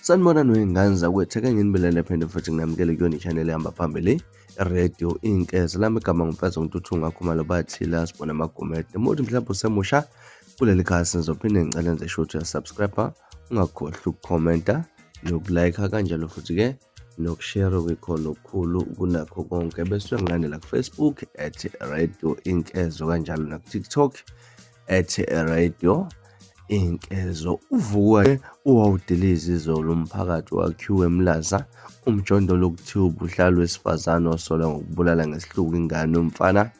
Sanibonani wey'ngane zakwethu, ake nginibelele phinde futhi nginamukele kuyona i-channel ehamba phambili, Radio Inkeza. Lami igama nguMfezo Ntuthunga Khumalo bathi la sibona amagumede. Muthi mhlawumbe usemusha kuleli khasi ngizophinde ngicela enze sure ukuthi uyasubscribe, ungakhohlwa ukukhomenta nokulayikha kanjalo futhi-ke nokushare kwikhona okukhulu kunakho konke bese uyangilandela ku-Facebook at Radio Inkezo kanjalo naku-TikTok at Radio Inkezo. Uvuka uwawudiliza izolo umphakathi wakhiwe eMlaza umjondolo okuthiwa ubuhlali wesifazane osolwa ngokubulala ngesihluku ingane yomfana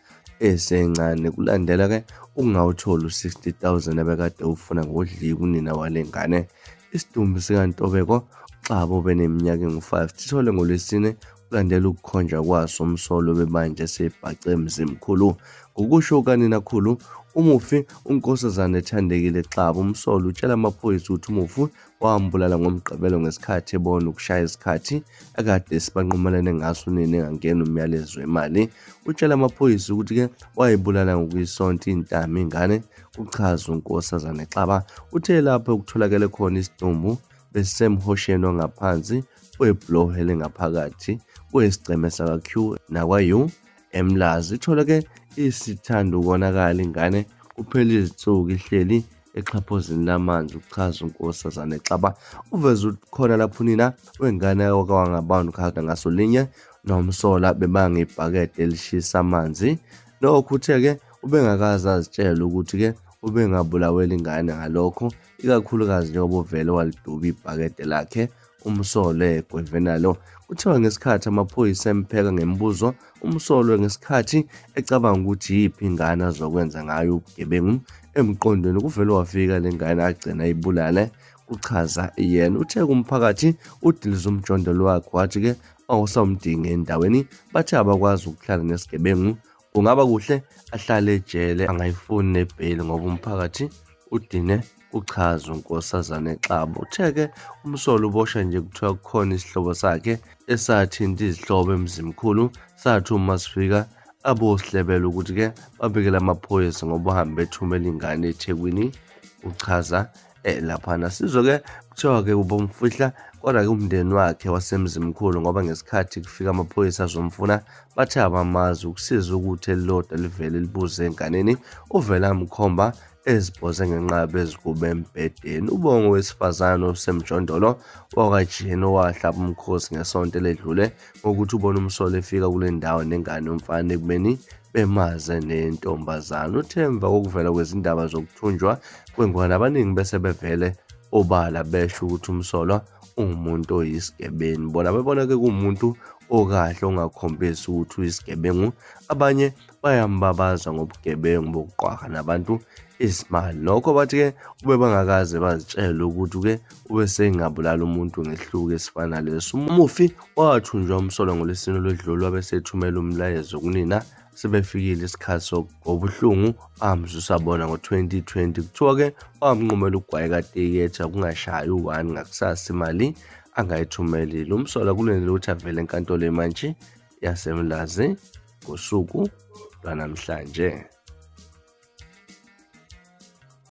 esencane kulandela-ke ukungawutholi u-60 000 abekade ufuna ngodlika unina wale ngane. Isidumbu sikaNtobeko Xaba obeneminyaka engu-5 sitholwe ngoLwesine kulandela ukukhonjwa kwaso umsolwa obebanje sebhace eMzimkhulu. Ngokusho kukaninakhulu, umufi uNkosazana Thandekile Xaba, umsolwa utshela amaphoyisa ukuthi umufi wambulala ngoMgqibelo ngesikhathi ebona ukushaya isikhathi akade sibanqumelene ngaso unina engangeni umyalezo wemali. Utshela amaphoyisa ukuthi-ke wayibulala ngokuyisonta intamo ingane, kuchaza uNkosazana Xaba. Uthe lapho okutholakele khona isidumbu besisemhosheni ongaphansi webhuloho elingaphakathi kwesigceme sakwa-Q nakwa-U eMlazi. Itholake isithanda ukonakala ingane kuphela izinsuku ihleli exhaphozini lamanzi, kuchaza uNkosazane Xaba. Uveze ukuthi khona lapho unina wengane okwangabani ukhala ngaso linye nomsola bebanga ibhakede elishisa amanzi. Nokho uthe-ke ubengakaze azitshele ukuthi-ke ubengabulawela ingane ngalokho, ikakhulukazi njengoba uvele waliduba ibhakede lakhe umsolwa egweve nalo. Kuthiwa ngesikhathi amaphoyisa empheka ngemibuzo umsolwa ngesikhathi ecabanga ukuthi yiphi ingane azokwenza ngayo ubugebengu emqondweni kuvele wafika le ngane agcina ibulale, kuchaza yena. Uthe kumphakathi udilize umjondolo wakhe wathi-ke awusamdingi endaweni, bathe abakwazi ukuhlala nesigebengu kungaba kuhle ahlale ejele angayifuni nebheyili ngoba umphakathi udine, kuchaza uNkosazane Xaba. Uthe-ke umsolwa uboshwa nje kuthiwa kukhona isihlobo sakhe esathinta izihlobo eMzimkhulu sathi uma sifika abosihlebela ukuthi-ke babikele amaphoyisa ngoba uhambe ethumela ingane eThekwini, kuchaza laphana. Sizwe-ke kuthiwa-ke ubomfihla kodwa-ke umndeni wakhe waseMzimkhulu ngoba ngesikhathi kufika amaphoyisa azomfuna bathe abamazi ukusiza ukuthi elilodwa livele libuze enganeni uvele amkhomba ezibhoze ngenqaba ezikube embhedeni. Ubongo wesifazane osemjondolo wakwaJeni owahlaba umkhosi ngesonto eledlule ngokuthi ubona umsolwa efika kule ndawo nengane yomfana ekubeni bemaze nentombazane. Uthe emva kokuvela kwezindaba zokuthunjwa kwengane abaningi bese bevele obala besho ukuthi umsolwa ungumuntu oyisigebengu. Bona bebona-ke kuwumuntu okahle ongakhombisi ukuthi uyisigebengu. Abanye bayambabaza ngobugebengu bokuqwaha nabantu izimali. Nokho bathi-ke ube bangakaze bazitshele ukuthi-ke ube sengabulala umuntu ngesihluku esifana leso. Umufi wathunjwa umsolwa ngoLwesine olwedlule wabe esethumela umlayezo kunina sebefikile isikhathi ngobuhlungu amzusa bona ngo-2020. Kuthiwa-ke wamnqumela ugwayi katiketha kungashayi u-1 ngakusasa imali angayithumelile. Umsolwa kulindeleke ukuthi avele enkantolo yemantshi yaseMlazi ngosuku lwanamhlanje.